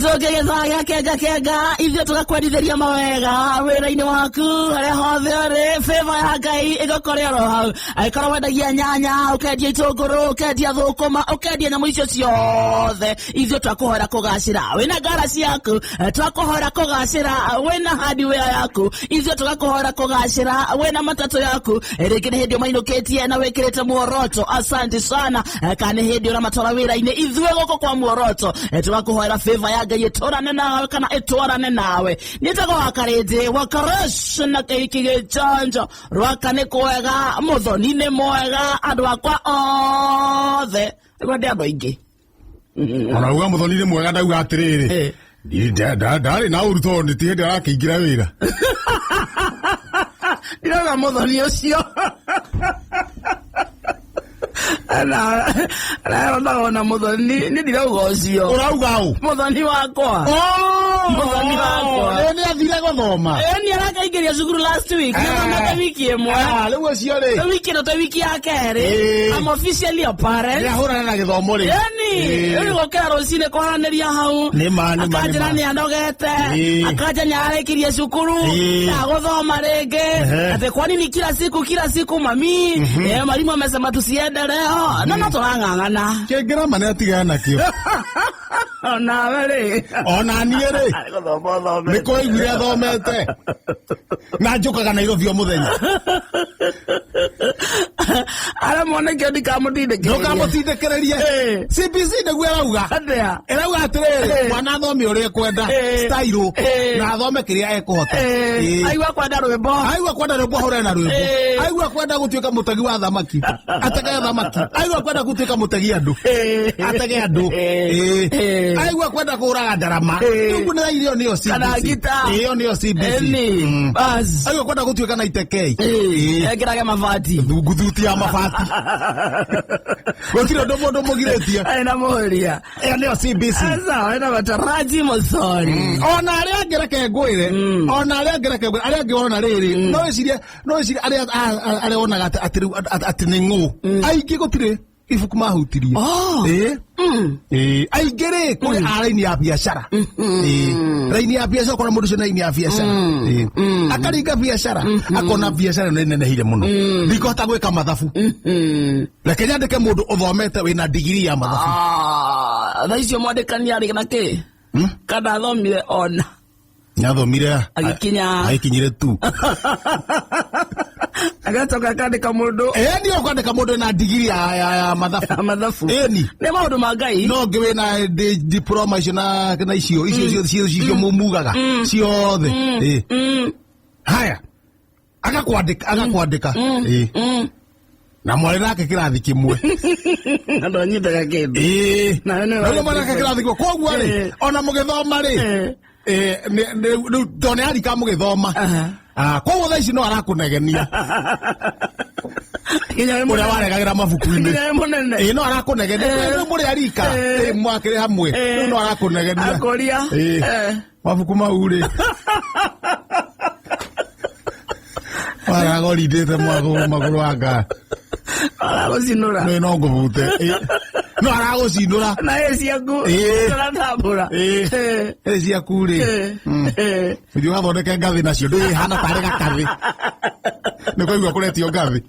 Tũngĩgĩthaa gĩa kenga kenga ithuĩ tũgakwendithĩria mawega wĩra-inĩ waku harĩa hothe ũrĩ. Favor ya Ngai ĩgũkore oro hau. Angĩkorwo wendagia nyanya, ũkendia itũngũrũ, ũkendia thũkũma, ũkendia nyamũ icio ciothe, ithuĩ twakũhoera kũgacĩra. Wĩna ngara ciaku, twakũhoera kũgacĩra. Wĩna hardware yaku, ithuĩ tũgakũhoera kũgacĩra. Wĩna matatũ yaku, rĩngĩ nĩ hĩndĩ ũmainũkĩtie na wĩkĩrĩte muoroto, asante sana. Kana nĩ hĩndĩ ũramatwara wĩra-inĩ, ithuĩ gũkũ kwa muoroto tũgakũhoera favor ya Ngai ĩtũrane nawe kana ĩtwarane nawe. Nĩtagwo Wakarĩndĩ Wakaresh na kĩhiki gĩchanjo rwaka nĩ kwega, mũthoni nĩ mwega, andũ akwa othe nĩguo ndĩ andũ aingĩ. Ona uga mũthoni nĩ mwega, ndauga atĩrĩrĩ, ndarĩ na ũru tondũ nĩ ti hĩndĩ arakĩingĩra wĩra. Ndirauga mũthoni ũcio na mũthoni, nĩ ndirauga ũcio. Ũrauga ũ? Mũthoni wakwa. Mũthoni wakwa. Ĩ, nĩ athire gũthoma. Ĩ, nĩ arakaingĩria cukuru last week. Nĩ wiki ĩmwe. Ah, rĩu ũcio rĩ Wiki ĩno ta wiki ya kerĩ. I'm officially a parent. Nĩ ahũrana na gĩthomo rĩ. Yani, rĩu gũkĩra rũcinĩ kwaranĩria hau. Nĩ ma, nĩ ma, nĩ Akanjĩra ma. nĩ anogete. Akanja nĩ ararĩkirie cukuru. Ndagũthoma rĩngĩ. Atĩ kwa nini kila siku kila siku mami? Mwalimu amesema tusiende leo. No no tũrang'ang'ana. Kĩngĩrama nĩ atigana nakĩo. Onawe rĩ. Ona niĩ rĩ. Gũthoma ũthomete. Nĩ kũiguire athomete na njũkaga Nairobi o mũthenya. Arĩa monekio ndikamũtindĩkĩrĩria. Ndũkamũtindĩkĩrĩrie. CBC nĩguo ĩrauga. Atĩa? Ĩrauga atĩrĩrĩ, mwana athome ũrĩa ekwenda, style, na athome kĩrĩa ekũhota. Aigua kwenda rwĩmbo. Aigua kwenda rwĩmbo, ahũre na rwĩmbo. Aigua kwenda gũtuĩka mũtegi wa thamaki, atege thamaki. Aigua kwenda gũtuĩka mũtegi andũ, atege andũ. Aigua kwenda kũraga ndarama. Rĩu nĩ ĩyo nĩyo CBC. Kana ngita. Ĩyo nĩyo CBC. Ĩni. Bas. Aigua kwenda gũtuĩka na itekei. Ekĩrage mabati. Nguthuti ya mabati. Gũtirĩ ũndũ mũndũ mũgirĩtie. Arĩ na mũria. Ĩyo nĩyo CBC. Aca, ena mataraji mũcori. Ona arĩa angĩ reke ngwĩre, ona arĩa angĩ reke ngwĩre, arĩa angĩ wona rĩrĩ, no wĩcirie, no wĩcirie arĩa arĩa wonaga atĩ atĩ rĩu atĩ nĩ ng'ũ, aingĩ gũtirĩ ibuku mahutirie. Ĩĩ. Ĩĩ, aingĩ rĩ kũrĩ a raini ya biacara. Ĩĩ, raini ya biacara, ũkona mũndũ ũcio na raini ya biacara. Ĩĩ. Akaringa biacara, akona biacara ĩno ĩnenehire mũno, ndikũhota gwĩka mathabu, reke nyandĩke mũndũ ũthomete wĩna digiri ya mathabu. Ah, thaa icio mwandĩkani arĩ na kĩ? Kana athomire ona? Nĩathomire. Agĩkinya. Agĩkinyire tu. Agacoka akandĩka mũndũ. Ĩĩ, ndio kwandĩka mũndũ na digiri ya mathabu. Ya mathabu. Ĩni. Nĩ maũndũ ma Ngai. No ngĩ wĩna diploma icio na icio icio icio icio mugaga ciothe. Ĩĩ. Haya, agakwandĩka, agakwandĩka. Ĩĩ. Na mwarĩ nake kĩrathi kĩmwe. Andũ anyitaga kĩndũ. Ĩĩ. Na nĩ Na rĩu mwarĩ nake kĩrathi kĩmwe, koguo rĩ, ona mũgĩthoma rĩ, rĩu tondũ nĩ arika mũgĩthoma. Ah, koguo thaa ici no arakũnegenia. Nginya wĩ ũrĩa mũnene. waregagĩra mabuku-inĩ. Nginya wĩ mũnene. Ĩĩ, no arakũnegenia. Rĩu mũrĩ arika. Ĩĩ, mwakĩrĩ hamwe. Rĩu no arakũnegenia. Akũria. Ĩĩ. Mabuku mau rĩ, waragorindĩte magũrũ magũrũ anga. Aragũcinũra. Nĩ no ngũbute. Ĩĩ. No aragũcindũra. Na ĩ ciaku. Tũratambũra. Ĩĩ. Ĩ ciaku rĩ. Ũthiĩ ũgathondeke ngathĩ nacio, ndũihana tarĩ gakathĩ. Nĩ kũigua kũretio ngathĩ.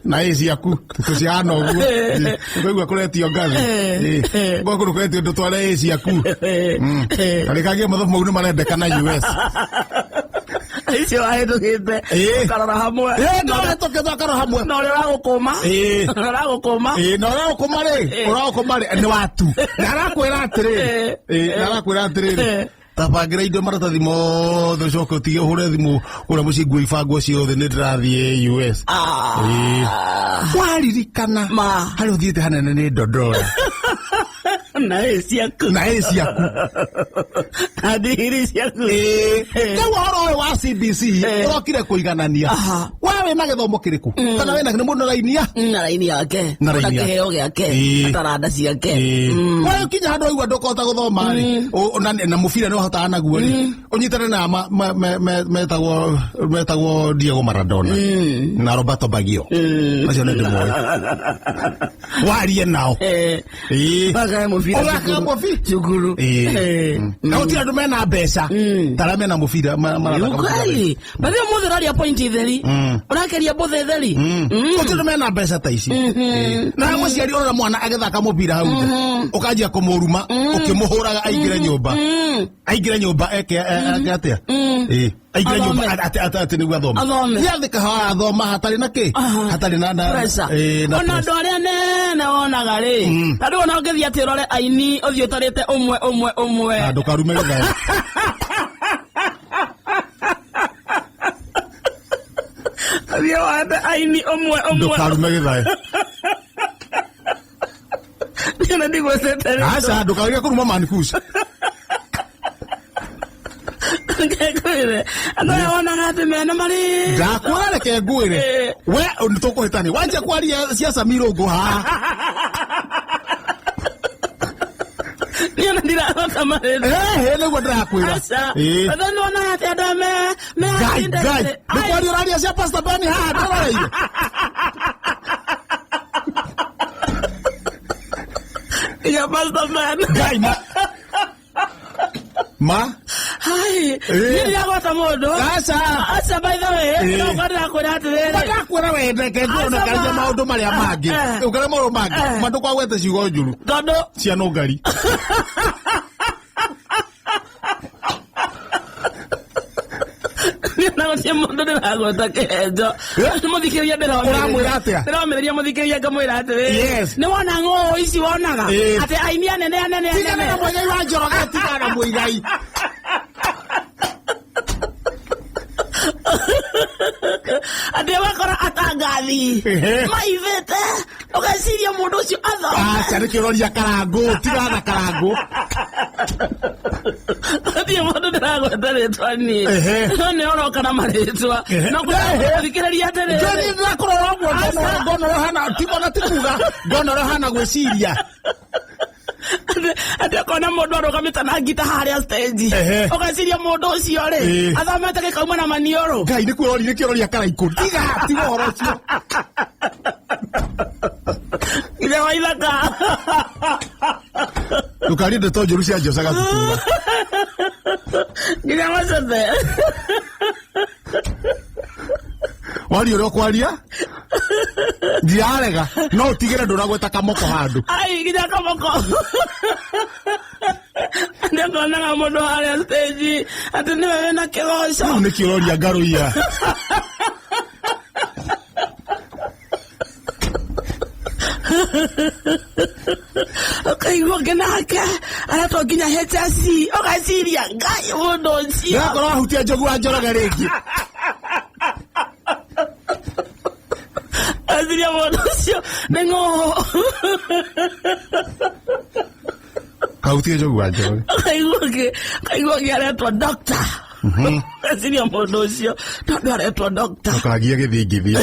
Na ĩ ciaku tũcihana ũguo. Nĩ kũigua kũretio ngathĩ. Ĩĩ. Gwa kũndũ kũretio ndũtware ĩ ciaku. Karĩkagia mathabu mau nĩ marendekana US. Icio wahĩtũkĩte. Ũkarora hamwe. Ĩĩ, no wahĩtũkĩte ũkarora hamwe. Na ũrĩa ũragũkũma. Ũrĩa ũragũkũma. Ĩĩ, na ũragũkũma rĩ, ũragũkũma rĩ, nĩ watu. Na arakwĩra atĩrĩrĩ. Ĩĩ, na arakwĩra atĩrĩrĩ. Tabangĩra indo maratathi mothe, ũcoke ũtige ũhũre thimũ kũrĩa mũciĩ, nguo ibangwo ciothe, nĩ ndĩrathiĩ US. Ĩĩ. Waririkana Ma. harĩa ũthiĩte hanene nĩ Ndondora. Na ĩ ciaku. Na ĩ ciaku. Na ndigiri ciaku. Rĩu ũhoro ũyũ wa CBC ũrokire kũiganania. We wĩna gĩthomo kĩrĩkũ, kana wĩna nĩ mũndũ rainia Na raini yake. Na raini Na yake. kĩheo gĩake. Na taranda ciake. We ũkinya handũ waigua ndũkũhota gũthoma rĩ, na mũbira nĩ wahotaga naguo rĩ, ũnyitane na metagwo Diego Maradona na Roberto Baggio, acio nĩ ndĩmoĩ, warie nao. Ũgakae mũbira Ũgakae cukuru. mũbira. Cukuru. Na gũtirĩ andũ mena mbeca ta arĩa mena mũbira marathaka mũbira. Ukweli. Bathi ũmũthĩ ũraria point theri. Ũrakeria mbũthĩ theri. Gũtirĩ andũ mena mbeca ta ici. Na mũciari ũrona mwana agĩthaka mũbira hau nja, ũkanjia kũmũruma ũkĩmũhũraga aingĩre nyũmba, aingĩre nyũmba eke eke atĩa? Aingĩre nyũmba Athome. atĩ nĩguo athome. Athome. Nĩ athĩ athoma hatarĩ na kĩ, hatarĩ na Pressure. Na Ona pressure. andũ arĩa nene wonaga rĩ, ta rĩu ona ũngĩthiĩ atĩ ũrore aini ũthiĩ ũtarĩte ũmwe ũmwe ũmwe. Na ndũkarume gĩthayo. Ũthiĩ wambe aini ũmwe ũmwe. Ndũkarume gĩthayo. Niĩ na ndigwĩcĩte rĩtwa. Aca, ndũkagerie kũruma manikuca. Ngekwĩre, andũ aya wonaga atĩ mena marĩ Ndakwĩra, reke ngwĩre, we nĩ tũkũhĩtania wanjia kwaria cia Samiro haha. Niĩ ona ndirahota marĩtwa. Ehe, nĩguo ndĩrakwĩra. Aca. Ĩĩ. Andũ nĩ wonaga atĩ andũ aya me Ngai, Ngai, industry. nĩ kwaria ũraria cia Pastor Ben haha ndĩroreire. Nginya Pastor Ben. Ngai, ma ma Hai, niĩ ndiragwata mũndũ. Aca. Aca, by the way, no ndĩrakwĩra atĩrĩrĩ. Ndakwĩra wendeke ngwĩra Aca, karia ma. maũndũ marĩa mangĩ, ũkare maũndũ mangĩ ma ndũkwagwete ciugo njũru Tondũ cia nũngari. Niĩ na gũtirĩ mũndũ ndĩragweta kĩhenjo. Mũthikĩrĩria ndĩromĩrĩria. Ũramwĩra atĩa? Ndĩromĩrĩria mũthikĩrĩria ngamwĩra atĩrĩrĩ. Nĩ wona ng'ũũ ici wonaga atĩ aini anene anene Tigana anene. na Mũigai wa Njoroge, tigana na Mũigai. Atĩ ũgakora atangathi maivĩte, ũgeciria mũndũ ũcio athoma. Aca, nĩkĩo ũroria Karangũ, tigana na Karangũ. Gũtirĩ mũndũ ndĩragweta rĩtwa niĩ. No nĩ ũroka na marĩtwa. No kwĩra mũthikĩrĩria atĩrĩrĩ. Ngeni ndĩrakũrora ũguo ngona ũrĩa ũhana, ona ti kuga, ngona ũrĩa ũhana gwĩciria. Atĩ ũkona mũndũ arũgamĩte na ngita harĩa stage, ũgeciria mũndũ ũcio rĩ, athomete gĩkauma na maniũrũ. Ngai, nĩkuo ũroria, nĩkĩo ũroria Karaikũ, tiga tiga ũhoro ũcio. Ithe wa ithaka. Ndũkarie ndeto njũru cia Josa Gatutura. Nginya macethe. Waria ũrĩa ũkwaria ndirarega, no ũtigĩre ndũragweta kamoko handũ. Ai, nginya kamoko. Atĩ ũkonaga mũndũ harĩa stage atĩ nĩwe wĩna kĩgoco. Rĩu nĩkĩo ũroria ngarũiya. Ũkaigua nginake aretwo nginya HSC, ũgeciria Ngai, mũndũ ũcio. Ndĩrakorwo wahutia Njogu wa Njoroge rĩngĩ. Ũgeciria mũndũ ũcio nĩ ng'ũũ. Kahutie Njogu wa Njoroge. Ũkaigua ngĩ aretwo doctor, ũgeciria mũndũ ũcio tondũ aretwo doctor. Ndũkagie gĩthingithia.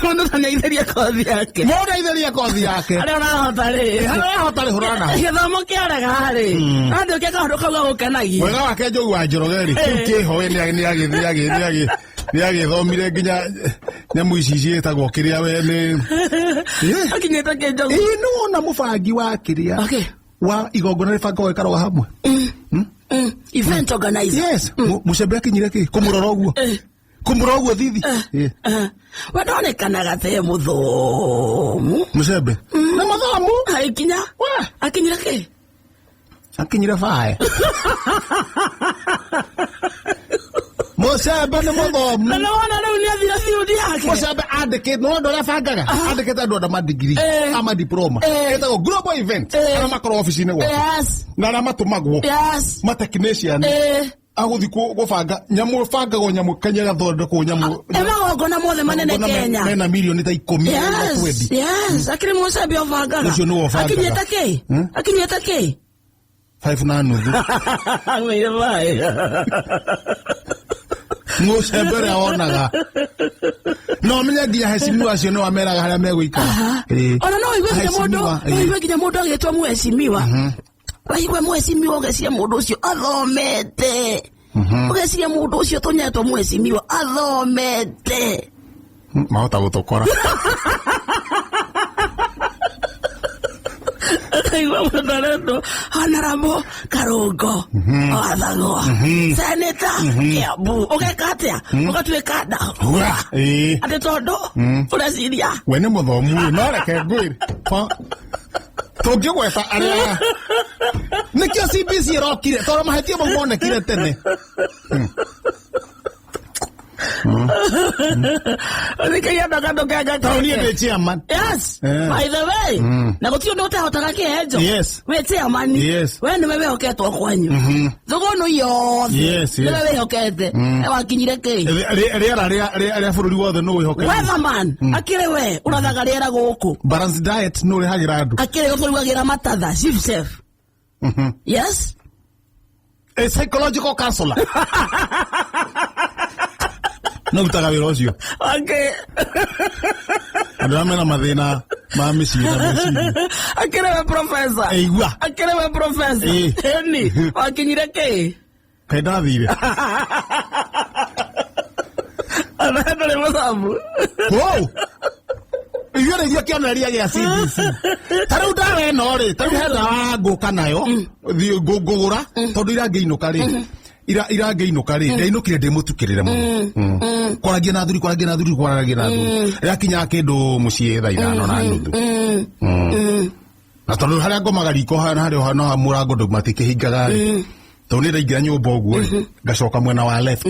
Mũndũ ta nĩaitheria kothi yake. Mũndũ aitherie kothi yake. Harĩa ũrahota rĩ. Harĩa ũrahota rĩ, hũrana naho. Gĩthomo kĩarega rĩ, andũ ke kaũndũ kau gagũkenagia. Wega wake Njogu wa Njoroge rĩ, kĩu kĩho we nĩagĩthomire nginya nyamũ ici ciĩtagwo kĩrĩa we nĩ Akinyĩte kĩnjogu. Ĩĩ, nĩ wona mũbangi wa kĩrĩa wa igongona rĩbangagwo rĩkarũga hamwe. Event organizer. Yes, mũcembe akinyire kĩ kũmũrora ũguo, kũmũrora ũguo thithi. We ndonekanaga te mũthomu. Mũcembe na mathomu. Aikinya akinyire kĩ? Akinyire bae. Mũcembe nĩ mũthomu. Na nĩwona rĩu nĩ athire field yake. Mũcembe andĩkĩte, nĩ wona ũrĩa abangaga, andĩkĩte andũ andũ ma degree, ama diploma, ĩtagwo global event, arĩa makoragwo obici-inĩ gwake na arĩa matũmagwo ma technician. Agũthiĩ gũbanga nyamũ bangagwo nyamũ Kenya gathondekwo nyamũ E magongona mothe manene magongona Kenya. Mena milioni ta 10 na Yes, 20. yes. Akĩrĩ mũcembe ũbangaga. Ũcio nĩwe ũbangaga. Akinyĩte kĩ? Akinyĩte kĩ? 5.5. Ng'wĩre maĩ. Mũcembe ũrĩa wonaga. No ũmenye nginya heshimiwa acio nĩo ameraga harĩa megũikara. Ĩĩ. Ona no ũigue nginya mũndũ, Heshimiwa, no ĩĩ. ũigue nginya mũndũ agĩtwo mũheshimiwa. Waigua mũheshimiwa ũgeciria mũndũ ũcio athomete. Ũgeciria mũndũ ũcio tũnyetwo mũheshimiwa athomete. Mahota gũtũkora. Akaigua mũndũ arendwo Honorable Karũngo wathagwo Senator Kiambu ũgeka atĩa ũgatuĩka nda Hura. Ĩĩ. atĩ tondũ ũreciria We nĩ mũthomu ĩ, no reke ngwĩre. Tũngĩgweta arĩa nĩkĩo CBC ĩrokire tondũ mahĩtia mau monekire tene. Ũthikagia andũ akandũ kenga Tondũ niĩ ndĩ chairman. Yes, Eh. by the way, na gũtirĩ ũndũ ũtehotaga kĩhenjo. Yes. Wĩ chairman. Yes. We nĩwe wĩhoketwo kwanyu. Thũgũnũ yothe. Yes, yes. Nĩwe wĩhokete. Wakinyire kĩ? Rĩera rĩa bũrũri wothe nũ wĩhokete. Weatherman, akĩrĩ we ũrathaga rĩera gũkũ. Balanced diet nũ ũrehagĩra andũ. Akĩrĩ ũtũrugagĩra matatha, chief chef. Yes. A psychological counselor. No rutaga wĩra ũcio. Okay. Andũ arĩa mena mathĩna ma mĩciĩ na meciria. Akĩrĩ we professor. Ĩigua. Akĩrĩ we professor. Ĩĩ. Ĩni, wakinyire kĩ? Kaĩ ndathire. Ona ndũrĩ mũthomu. Wow. Ithuĩ nĩ ithuĩ kĩonereria gĩa CBC. Ta rĩu ndawa ĩno rĩ, ta rĩu he ndawa ngũka nayo, thiĩ ngũgũra, tondũ irangĩinũka rĩ, irangĩinũka rĩ, ndainũkire ndĩmũtukĩrĩre mũno. Kwaragia na thuri, kwaragia na thuri, kwaragia na thuri. Rĩakinyaga kĩndũ mũciĩ thaa 5:30. Na tondũ harĩa ngomaga riko harĩa no mũrango ndũ matikĩhingaga rĩ, tondũ nĩ ndaingĩra nyũmba ũguo rĩ, ngacoka mwena wa left.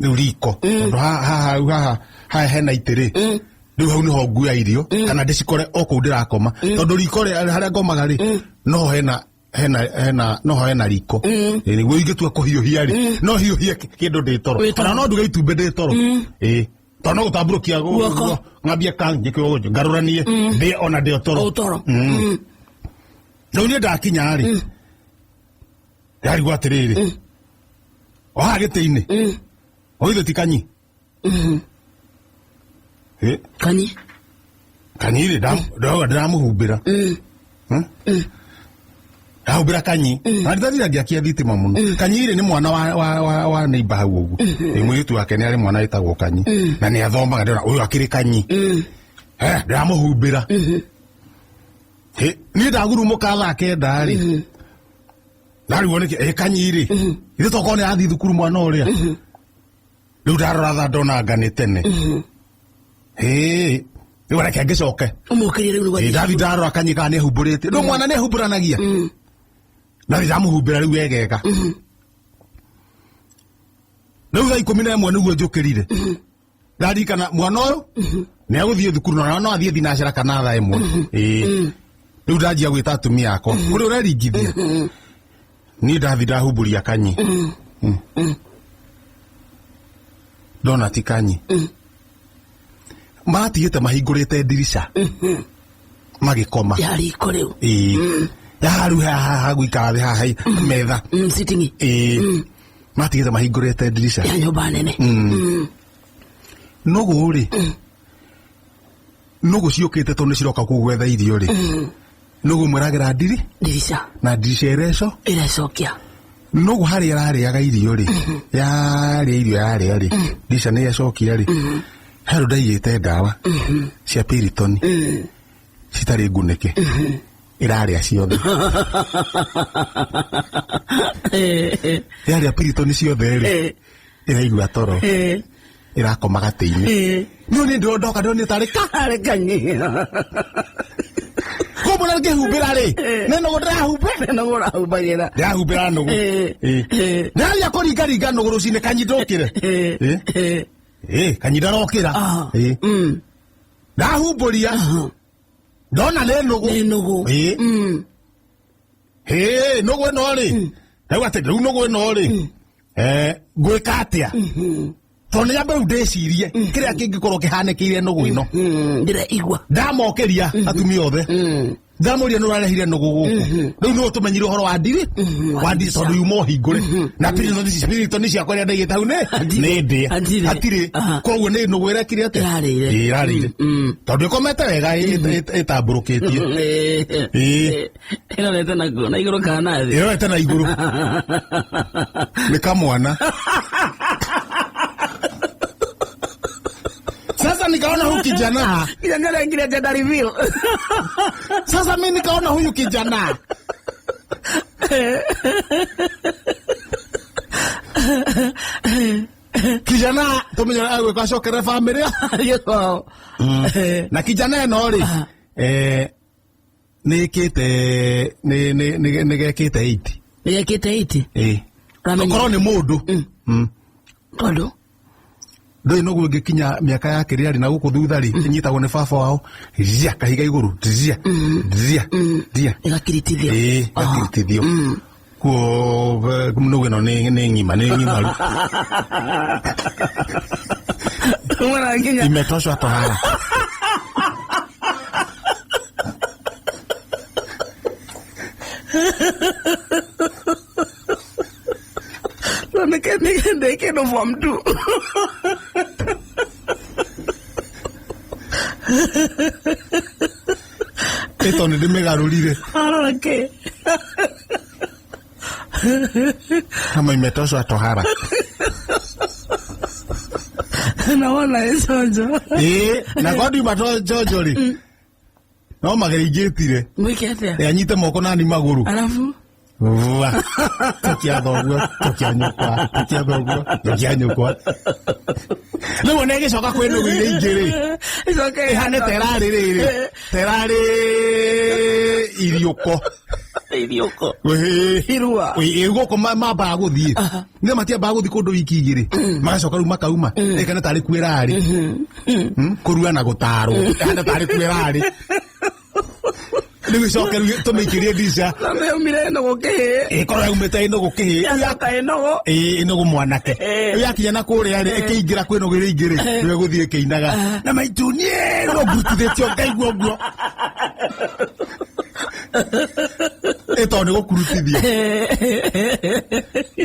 Rĩu riko, tondũ haha haha haha hena itĩ rĩ, rĩu hau nĩho nguoya irio kana ndĩcikore o kũu ndĩrakoma, tondũ riko harĩa ngomaga rĩ, no hena hena hena no hena riko. Nĩguo ingĩtua kũhiũhia rĩ, no hiũhie kĩndũ ndĩ toro, kana no nduge itumbĩ ndĩ toro. Ĩĩ, tondũ no gũtambũrũkia Guoko. ng'ambie ka njĩke ũguo ngarũranie ndĩ ona ndĩ o toro. O toro. Rĩu niĩ ndakinya rĩ, ndarigwo atĩrĩrĩ, o haha gĩtĩ-inĩ, o ithe ti kanyi. Ĩ, Kanyi. Kanyi rĩ, ndauga ndĩramũhumbĩra. Ndahumbĩra kanyi. Na ndĩrathira ngĩakia thitima mũno. Kanyi rĩ nĩ mwana wa neighbor hau ũguo. Ĩ, mũirĩtu wake nĩ arĩ mwana wĩtagwo Kanyi. Na nĩ athomaga, ndĩrona ũyũ akĩrĩ Kanyi. Ndĩramũhumbĩra. Niĩ ndagurumũka thaa 9 rĩ. Ndarigwo nĩkĩ, Kanyi rĩ. Ithe tokorwo nĩ arathiĩ thukuru mwana ũrĩa. Rĩu ndarora thaa ndona anga nĩ tene. Ĩ, rĩu reke ngĩcoke. Ũmũkĩrie rĩu nĩguo Ĩ, ndathi ndarora Kanyi kana nĩ ehumbũrĩte. Rĩu mwana nĩ ehumbũranagia. Ndathi ndamũhumbĩra rĩu wegega. Rĩu thaa 11 nĩguo njũkĩrire. Ndarikana mwana ũyũ nĩ agũthiĩ thukuru na no athiĩ thinacara kana thaa 1. Ĩ, rĩu ndanjia gwĩta atumia akwa. Kũrĩ ũreringithia. Niĩ ndathi ndahumbũria Kanyi. Ndona ti Kanyi. Maratigĩte mahingũrĩte ndirica. Magĩkoma. Ya riko rĩu. Ĩĩ. Ya rĩu haha gũikara thĩ haha metha. Sitting. Ĩĩ. Matigĩte mahingũrĩte ndirica. Ya nyũmba nene. Nũgũ rĩ. Nũgũ ciũkĩte tondũ nĩciroka kũu gwetha irio rĩ. Nũgũ ĩmwe ĩragera ndiri. Ndirica. Na ndirica ĩreco. Ĩrecokia. Nũgũ harĩa ĩrarĩaga irio rĩ. Yarĩa irio yarĩa rĩ. Ndirica nĩ yacokia rĩ. Handũ ndaigĩte ndawa cia Piriton. Citarĩ ngunĩke. Ĩrarĩa ciothe. Yarĩa Piriton ciothe rĩ. Ĩraigua toro. Ĩrakoma gatĩ-inĩ. Niĩ nĩ ndĩrondoka ndĩronire tarĩ ka. Arĩ Kanyi. Koguo na ngĩhumbĩra rĩ, nĩ nũgũ ndĩrahumbĩra. Nũgũ ũrahumbagĩra. Ndĩrahumbĩra nũgũ. Ĩ. Ndĩrathiĩ kũringaringa nũgũ rũcinĩ Kanyi ndũkĩre. Ĩ. Ĩ, Kanyi ndarokĩra. Ĩ. Ndahumbũria. Ndona nĩ nũgũ. Nĩ nũgũ. Ĩ. Ĩ, nũgũ ĩno rĩ. Ndauga atĩ rĩu nũgũ ĩno rĩ. Ngwĩka atĩa tondũ nĩ nyambe rĩu ndĩcirie kĩrĩa kĩngĩkorwo kĩhanĩkĩire nũgũ ĩno. Ndĩraigua. Ndamokĩria atumia othe, ndamũria nĩ ũrarehire nũgũ gũkũ, rĩu nĩ ũtũmenyire ũhoro wa ndiri wa ndiri tondũ yuma ũhingũre na Piriton ciakwa iria ndaigĩte hau nĩ nĩ ndĩe. Hatirĩ. Hatirĩ. Koguo nĩ nũgũ ĩrekire atĩa? Ĩrarĩire. Ĩĩ, ĩrarĩire tondũ ĩkomete wega ĩtambũrũkĩtie. Ĩĩ. Ĩrorete nakuo na igũrũ kana na thĩ? Ĩrorete na igũrũ, nĩ kamwana. Sasa nikaona huyu kijana. Kijana arengire gender reveal. Sasa mi nikaona huyu kijana kijana tumenya agwĩka acokere bamĩrĩ. Athiĩ kwao. Na kijana ĩno rĩ, nĩ ĩkĩte nĩ gekĩte 80. Nĩgekĩte 80? Ĩĩ. Ũramenya- Okorwo nĩ mũndũ. Tondũ Ndũĩ nũguo ĩngĩkinya mĩaka ya kĩrĩa rĩ na gũkũ thutha rĩ, ĩnyitagwo nĩ baba wao ria kahiga igũrũ ria ria ria. Ĩgakiritithio. Ĩĩ, gakiritithio kuo. Nũgũ ĩno nĩ ng'ima, nĩ ng'imaru. Mwana nginya Imetoshwa tohara. Ndeke form 2. Ĩto nĩ ndĩmĩgarũrire. Arora kĩ? Kama imetoshwa tohara. Na wona ĩconjo. Ĩĩ, na kwa ndiuma to njonjo rĩ, no mageringĩtire. Mwĩke atĩa? Anyite moko nani magũrũ. Arabu Vua. Tũkia thoguo, tũkia nyũkwa, tũkia thoguo, tũkia nyũkwa. Rĩu ona ĩgĩcoka kwĩ nũgũ iria ingĩ rĩ, Icoke ĩhane ta ĩrarĩ rĩrĩ, ta ĩrarĩ iriũko. Iriũko. Ĩĩ. Irua. Ĩĩ, gũkũ mambaga gũthiĩ nĩ matiambaga gũthiĩ kũndũ wiki 2, magacoka rĩu makauma ĩkane tarĩ kuo ĩrarĩ. Kũrua na gũtarwo ĩhane tarĩ kuo ĩrarĩ. Rĩu ĩcoke rĩu tũmĩikĩrie ndica. Tondũ yaumire ĩnũgũ kĩhĩ. Ĩkorwo yaumĩte ĩnũgũ kĩhĩ. Yacoka ĩnũgũ. Ĩĩ, ĩnũgũ mwanake. Rĩu yakinya na kũrĩa rĩ, ĩkĩingĩra kwĩ nũgũ ĩrĩa ingĩ rĩ, nĩwe gũthiĩ ĩkĩinaga na maitũ niĩ no ngurutithĩtio ngaigua ũguo ĩ tondũ nĩ gũkurutithio,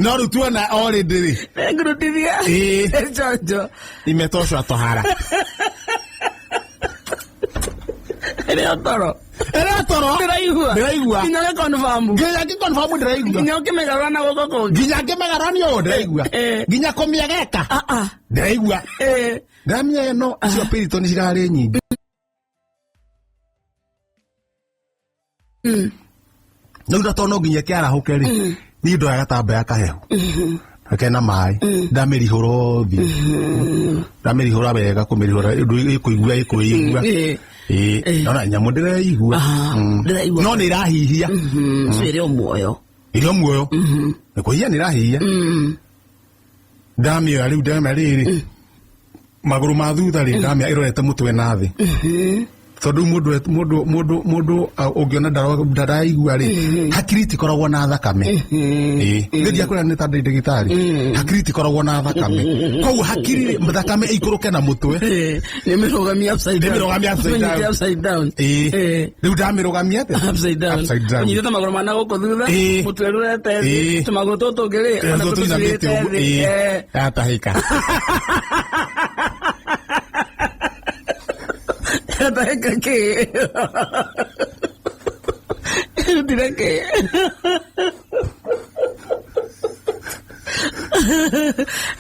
no rĩu tuona already rĩ. Ngurutithia. Ĩĩ. Ĩconjo. Imetoshwa tohara. Ĩrĩ toro. Ĩrĩ toro. Ndĩraigua. Ndĩraigua. Nginya ũgĩconfirm. Nginya ngĩconfirm ndĩraigua. Nginya ũkĩmĩgarũra na guoko kũngĩ. Nginya ngĩmĩgarũra ũũ ndĩraigua. Nginya kũmĩegeka ndĩraigua. Ndamia ĩno icio Piriton cirarĩ nyingĩ. Rĩu na tondũ no nginya kĩarahũke rĩ, niĩ ndoya gatambaya kahehu kena maĩ, ndamĩrihũra ũthiũ, ndamĩrihũra wega, kũmĩrihũra ũndũ ĩkũigua ĩkũigua. Ĩĩ, nona nyamũ ndĩreigua. Ndĩraigua. No nĩ ĩrahihia. Ũcio ĩrĩ o muoyo. Ĩrĩ o muoyo, nĩ kũhihia nĩ ĩrahihia. Ndamĩoya rĩu, ndamĩa rĩrĩ magũrũ ma thutha rĩ, ndamĩa ĩrorete mũtwe na thĩ, tondũ mũndũ ũngĩona ndaraigua rĩ, hakiri itikoragwo na thakame. Ĩĩ, nĩ ndiakwĩra nĩ ta ndĩ ndagĩtarĩ, hakiri itikoragwo na thakame, koguo hakiri rĩ, thakame ĩikũrũke na mũtwe. Nĩ mĩrũgamia upside down. Nĩmĩrũgamia upside down. Ũmĩnyite upside down. Ĩĩ. Rĩu ndamĩrũgamia atĩa? Upside down. Upside down. Ũnyitĩte magũrũ mana gũkũ thutha. Ĩĩ. Mũtwe ũrorete thĩ. Ĩĩ. Tũmagũrũ tũtũ ũngĩ rĩ, ona Tũtũ tũinamĩte tũcuĩte ũguo. thĩ. Ĩĩ. Yatahĩka. Yatahĩka kĩ? Ĩrutire kĩ?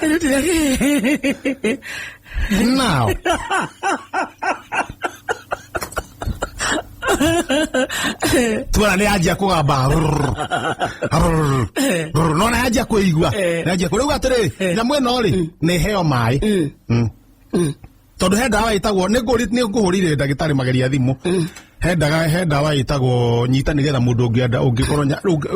Ĩrutire kĩ? Now tuona nĩ yanjia kũgamba rrrr, rrrr, rrrr, nona yanjia kwĩigua. Yanjia rĩu atĩrĩrĩ, nyamũ ĩno rĩ, nĩ ĩheo maĩ. Tondũ he ndawa ĩtagwo nĩ ngũhũrire ndagĩtarĩ mageria thimũ, he ndawa ĩtagwo nyita nĩgetha mũndũ ũngĩenda ũngĩkorwo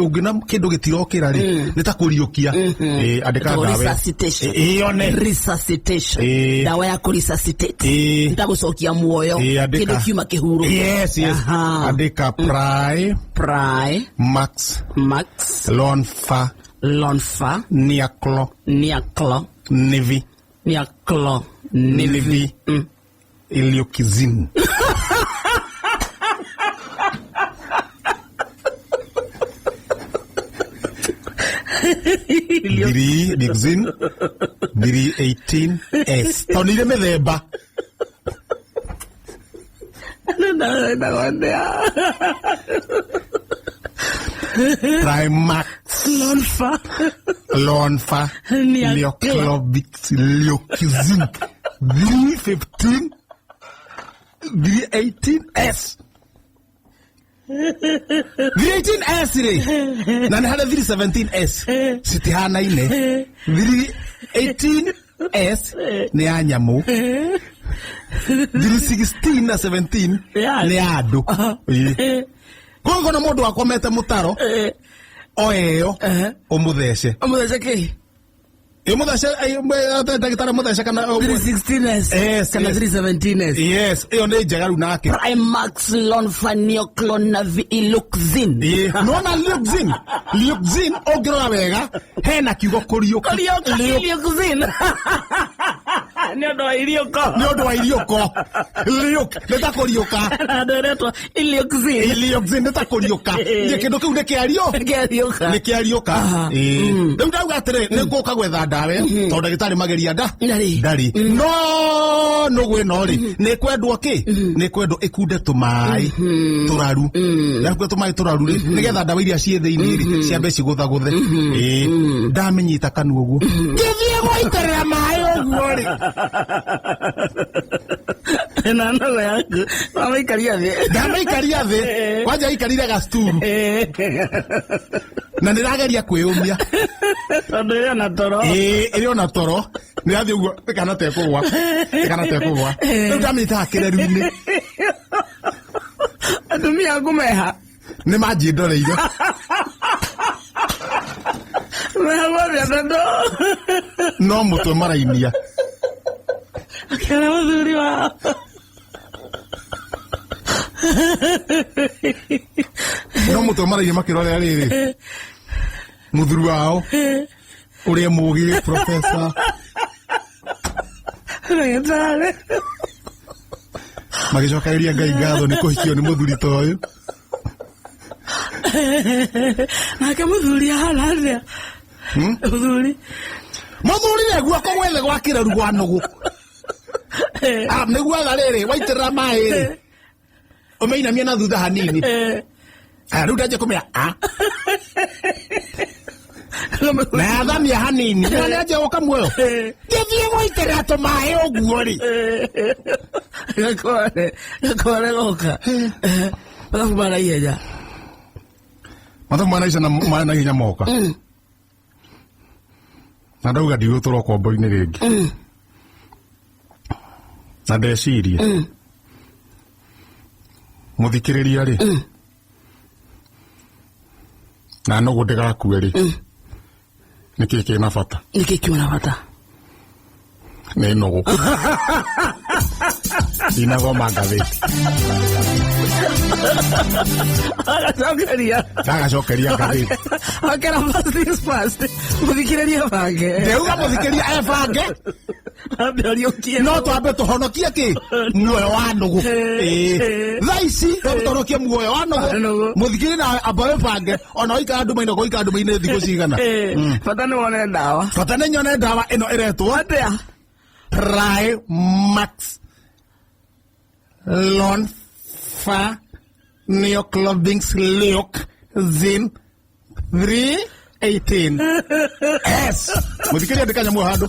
ũngĩona kĩndũ gĩtirokĩra rĩ, nĩ ta kũriũkia. Ĩĩ, andĩka Ĩtagwo ndawa ĩyo. resuscitation. Ĩĩ, yone. Resuscitation. Ĩĩ. Ndawa ya kũresuscitate. Ĩĩ. Nĩ ta gũcokia muoyo. Ĩĩ, andĩka. Kĩndũ kiuma kĩhurũko. Yes. Aha. Andĩka Pri Pri Max Max Lonfa. Lonfa Niaclo Niaclo Nivi Niaclo Nivi Nivi Iliokizin. Thiri Nixin 318 S tondũ nĩ irĩ mĩthemba. Primax Lonfa Lonfa Niaclo. Neoclobic Leokizin 315 318 S 318 S rĩ na nĩ harĩ 317 S citihanaine. 318 S nĩ ya nyamũ, 316 na 17 Ya. nĩ ya andũ. Ĩĩ. Koguo na mũndũ akomete mũtaro oeyo ũmũthece. Ũmũthece kĩ? Ĩ mũthece ndagĩtarĩ mũthece kana 316S Yes, kana yes. 317S. Yes, ĩyo nĩ njega rĩu nake. Primax Lonfa Neoclonavi Iluxin. Ĩĩ, nona Luxin Luxin ũngĩrora wega hena kiugo kũriũka. Kũriũka Iluxin. Nĩ ũndũ wa iriũko. Nĩ ũndũ wa iriũko. Liuk nĩ ta kũriũka. Na andũ ĩretwo Iluxin. Luxin nĩ ta kũriũka. Nĩ kĩndũ kĩu nĩ kĩario. Kĩariũka. Nĩ kĩariũka. Aha. Ĩĩ. Rĩu ndauga atĩrĩ nĩ ngũka gwetha ndawa ĩyo, tondũ ndagĩtarĩ mageria nda Ndarĩ. ndarĩ no nũgũ ĩno rĩ nĩ kwendwo kĩ nĩ kwendwo ĩkunde tũmaĩ tũraru yakunda tũmaĩ tũraru rĩ nĩgetha ndawa iria ciĩ thĩinĩ rĩ ciambe cigũthagũthe. Ĩĩ, ndamĩnyita kanua ũguo ngĩthiĩ gwaitĩrĩra maĩ ũguo rĩ. Na nũgũ yaku wamaikaria thĩ. Ndamaikaria thĩ kwanja aikarire gacturu na nĩrageria kwĩyũmia. Tondũ ĩrĩ ona toro. Ĩĩ, ĩrĩ ona toro nĩrathiĩ ũguo ĩkana tekũgwa ĩkana tekũgwa. Rĩu ndamĩnyitaga kĩreru-inĩ. Atumia aku meha. Nĩ manjindoreire. Meha guothe tondũ no mũtwe marainia. Akĩona mũthuri wao. No mũtwe marainia makĩrorera rĩrĩ mũthuri wao ũrĩa mũgĩ profesa. Ndagĩtarĩ. Magĩcokereria Ngai ngatho nĩ kũhikio nĩ mũthuri ta ũyũ. Nake mũthuri ahana atĩa? Mũthuri. Mũthuri rĩ guoko gwethe gwa kĩreru gwa nũgũ. Ah, nĩguaga rĩrĩ waitĩrĩra maĩ rĩ ũmĩinamie na thutha hanini. Ah, rĩu ndanjia kũmĩra a na yathamia hanini na nĩanjia gũka muoyo ngĩthiĩ gũitĩrĩra tũmaĩ ũguo rĩ. Gakore gakore goka mathabu ma naihenya. Mathabu ma naihenya ma naihenya moka na ndauga ndigũtũra ũkombo-inĩ rĩngĩ na ndeciria mũthikĩrĩria rĩ na nũgũ ndĩgakue rĩ nĩkĩ kĩna bata. Nĩkĩ kĩna bata? Nĩ nũgũ ndinathoma ngathĩti. Agacokeria. Ndagacokeria ngathĩti. Akera first things first mũthikĩrĩria bange. Ndĩuga mũthikĩrĩria ebange. Ambe ũriũkie. No twambe tũhonokie kĩ muoyo wa nũgũ. Ĩĩ. Thaa ici twambe tũhonokie muoyo wa nũgũ. Nũgũ. Mũthikĩrĩria na amba wĩbange ona waikara nduma-inĩ ũgũikara nduma-inĩ thikũ cigana. Bata nĩ wone ndawa. Bata nĩ nyone ndawa ĩno ĩretwo atĩa? Primax Lonfa Neoclovings Leok Zin 318 S. Mũthikĩrĩria ndĩkanyamũ handũ.